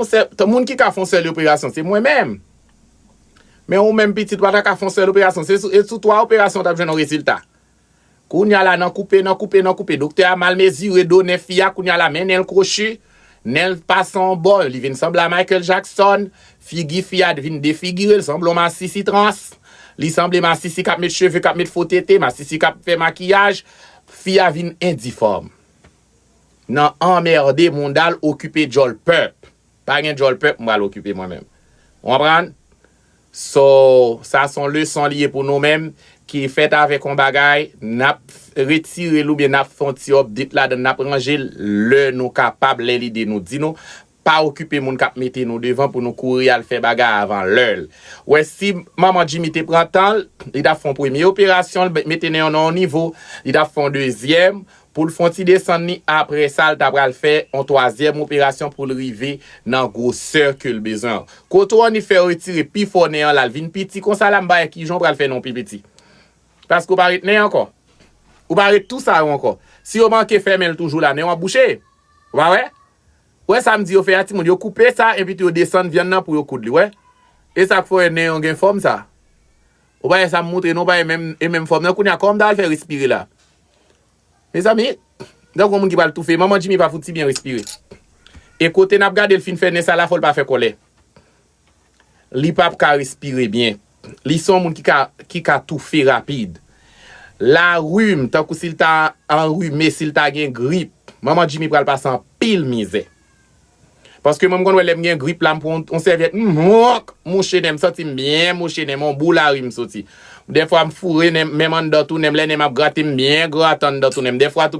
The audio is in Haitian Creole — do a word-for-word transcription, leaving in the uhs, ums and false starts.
sèl, moun ki ka fè yon sèl operasyon, se mwen menm. Men ou menm pitit, ou pa ta ka fè yon sèl operasyon. Se sou, e sou twa operasyon w t ap jwenn yon rezilta. Kounye a la, nan koupe, nan koupe, nan koupe. Doktè a mal mezire do nen fi a, kounye a la, men nen l kwochi, nen l pase yon bò, li vin sanble a Michael Jackson, figi fi a vin defigire, l sanble yon masisi trans, li sanble masisi k ap met cheve, k ap met fo tete, masisi k ap fè makiyaj, fi a vin endifòm. Nan anmède moun, al okipe djòl pèp. Pa gen djòl pèp, m pral okipe mwen menm. Ou konprann? So, sa se yon leson li ye pou nou menm, ki fèt avèk yon bagay, n ap retire l oubyen n ap fè yon ti update ladan l, n ap ranje l lè nou kapab, lè lide nou di nou. Pa okipe moun k ap mete nou devan pou nou kouri al fè bagay avan lè l. Wè, si manman Jimmy te pran tan l, li t ap fè yon premye operasyon, l mete nen an nan yon nivo, li t ap fè yon dezyèm, pou l fè yon ti desann li, apre sa, l ta pral fè yon twazyèm operasyon pou l rive nan gwosè ke l bezwen an. Kote w annik fè yo retire pi fò nen an la, l vin piti konsa la, m pa wè kijan w pral fè nen w pi piti. Paske w pa ret nen ankò. Ou pa ret tou sa yo ankò. Si yo manke fèmen l toujou la, nen w ap bouche. Ou pa wè? Ou wè sa m di yo fè a, timoun? Yo koupe sa, epi tou yo desann vyann nan pou yo koud li, wè? E sa k fè w wè nen yo gen fòm sa. Ou pa wè sa m moutre nou, ou pa wè menm, e menm fòm nan. Kounye a, kòman m ta al fè respire la? Mezanmi, tankou yon moun ki pral toufe. Manman Jimmy pa fouti byen respire. E kote n ap gade l fin fè nen sa la, fò l pa fè kòlè. Li p ap ka respire byen. Li se yon moun ki ka, ki ka toufe rapid. Larim, tankou si l ta anrime, si l ta gen grip, manman Jimmy pral pase anpil mizè. Paske mwen, m konn wè lè m gen grip la, m pran yon, yon sèvyèt, m mouch, mouche nen m, santi m byen mouche nen m, yon boul larim soti. Dèfwa, m foure nen m, men m anndan tou nen m, lè nen m ap grate m, byen grate anndan tou nen m. Dèfwa tou,